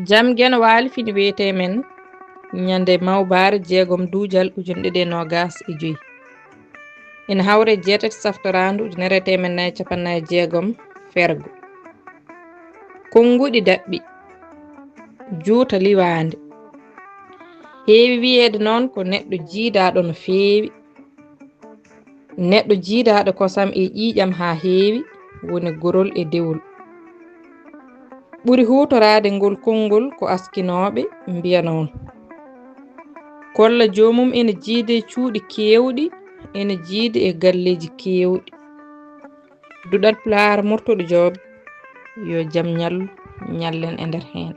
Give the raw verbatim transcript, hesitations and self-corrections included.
Jam Geno Waali fini wiyetee men ñande mawbaare jeegom duujal ujunɗe ɗiɗi e noogas e joy. Ina hawre jeetati saftoraandu ujunere teemen nayi capannayi jeegom fergo. Konnguɗi daɓɓi, juuta liwaande. Heewi wiyeede noon ko neɗɗo jiidaaɗo no feewi. Neɗɗo jiidaaɗo kosam e ƴiiƴam haa heewi woni gorol e dewol. Ɓuri huutoraade ngol konngol ko askinooɓe mbiya noon. Kolla joomum ene jiidi e cuuɗi keewɗi, ene jiidi e galleeji keewɗi. Duɗal Pulaar Murtuɗo Joob, yo jam ñallu, ñallen e nder heen.